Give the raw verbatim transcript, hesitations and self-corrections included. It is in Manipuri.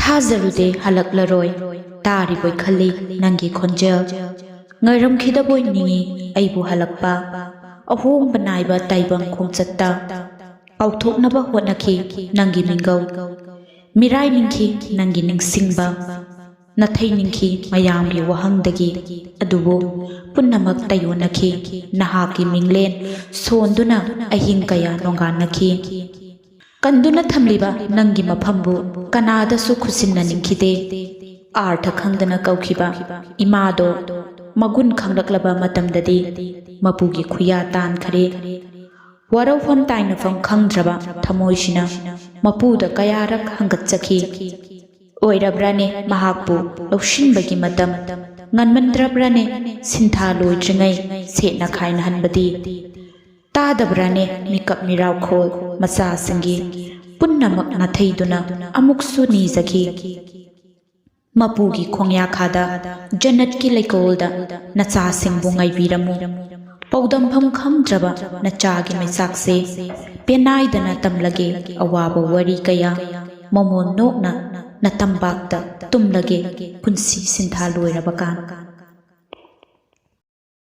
ꯊꯥꯖꯔꯨꯗꯦ ꯍꯜꯂꯛꯂꯔꯣꯏ, ꯇꯥꯔꯤꯕꯣꯏ ꯈꯜꯂꯤ ꯅꯪꯒꯤ ꯈꯣꯟꯖꯦꯜ꯫ ꯉꯥꯏꯔꯝꯈꯤꯗꯕꯣꯏ ꯅꯤꯡꯏ ꯑꯩꯕꯨ ꯍꯜꯂꯛꯄ꯫ ꯑꯍꯣꯡꯕ ꯅꯥꯏꯕ ꯇꯥꯏꯕꯪ ꯈꯣꯡꯆꯠꯇ ꯀꯥꯎꯊꯣꯛꯅꯕ ꯍꯣꯠꯅꯈꯤ ꯅꯪꯒꯤ ꯃꯤꯡꯒꯧ꯫ ꯃꯤꯔꯥꯏ ꯅꯤꯡꯈꯤ ꯅꯪꯒꯤ ꯅꯤꯡꯁꯤꯡꯕ, ꯅꯥꯊꯩ ꯅꯤꯡꯈꯤ ꯃꯌꯥꯝꯒꯤ ꯋꯥꯍꯪꯗꯒꯤ꯫ ꯑꯗꯨꯕꯨ ꯄꯨꯝꯅꯃꯛ ꯇꯩꯌꯣꯟꯅꯈꯤ ꯅꯍꯥꯛꯀꯤ ꯃꯤꯡꯂꯦꯟ ꯁꯣꯟꯗꯨꯅ ꯑꯍꯤꯡ ꯀꯌꯥ ꯅꯣꯡꯉꯥꯟꯅꯈꯤ꯫ ꯀꯟꯗꯨꯅ ꯊꯝꯂꯤꯕ ꯅꯪꯒꯤ ꯃꯐꯝꯕꯨ ꯀꯅꯥꯗꯁꯨ ꯈꯨꯠꯁꯤꯟꯅꯅꯤꯡꯈꯤꯗꯦ꯫ ꯑꯥꯔꯊ ꯈꯪꯗꯅ ꯀꯧꯈꯤꯕ ꯏꯃꯥꯗꯣ ꯃꯒꯨꯟ ꯈꯪꯂꯛꯂꯕ ꯃꯇꯝꯗꯗꯤ ꯃꯄꯨꯒꯤ ꯈꯨꯌꯥ ꯇꯥꯟꯈꯔꯦ꯫ ꯋꯥꯔꯧꯐꯝ ꯇꯥꯏꯅꯐꯝ ꯈꯪꯗ꯭ꯔꯕ ꯊꯃꯣꯏꯁꯤꯅ ꯃꯄꯨꯗ ꯀꯌꯥꯔꯛ ꯍꯪꯒꯠꯆꯈꯤ꯫ ꯑꯣꯏꯔꯕ꯭ꯔꯥꯅꯦ ꯃꯍꯥꯛꯄꯨ ꯂꯧꯁꯤꯟꯕꯒꯤ ꯃꯇꯝ? ꯉꯟꯃꯟꯗ꯭ꯔꯕ꯭ꯔꯥꯅꯦ ꯁꯤꯟꯊꯥ ꯂꯣꯏꯗ꯭ꯔꯤꯉꯩ ꯁꯦꯠꯅ ꯈꯥꯏꯅꯍꯟꯕꯗꯤ? ꯇꯥꯗꯕ꯭ꯔꯥꯅꯦ ꯃꯤꯀꯞ ꯃꯤꯔꯥꯎꯈꯣꯜ ꯃꯆꯥꯁꯤꯡꯒꯤ? ꯄꯨꯝꯅꯃꯛ ꯅꯥꯊꯩꯗꯨꯅ ꯑꯃꯨꯛꯁꯨ ꯅꯤꯖꯈꯤ꯫ ꯃꯄꯨꯒꯤ ꯈꯣꯡꯌꯥꯈꯥꯗ ꯖꯟꯅꯠꯀꯤ ꯂꯩꯀꯣꯜꯗ ꯅꯆꯥꯁꯤꯡꯕꯨ ꯉꯥꯏꯕꯤꯔꯝꯃꯨ꯫ ꯄꯥꯎꯗꯝꯐꯝ ꯈꯪꯗ꯭ꯔꯕ ꯅꯆꯥꯒꯤ ꯃꯩꯆꯥꯛꯁꯦ ꯄꯦꯅꯥꯏꯗꯅ ꯇꯝꯂꯒꯦ ꯑꯋꯥꯕ ꯋꯥꯔꯤ ꯀꯌꯥ꯫ ꯃꯃꯣꯟ ꯅꯣꯛꯅ ꯅꯇꯝꯄꯥꯛꯇ ꯇꯨꯝꯂꯒꯦ ꯄꯨꯟꯁꯤ ꯁꯤꯟꯊꯥ ꯂꯣꯏꯔꯕ ꯀꯥꯟ꯫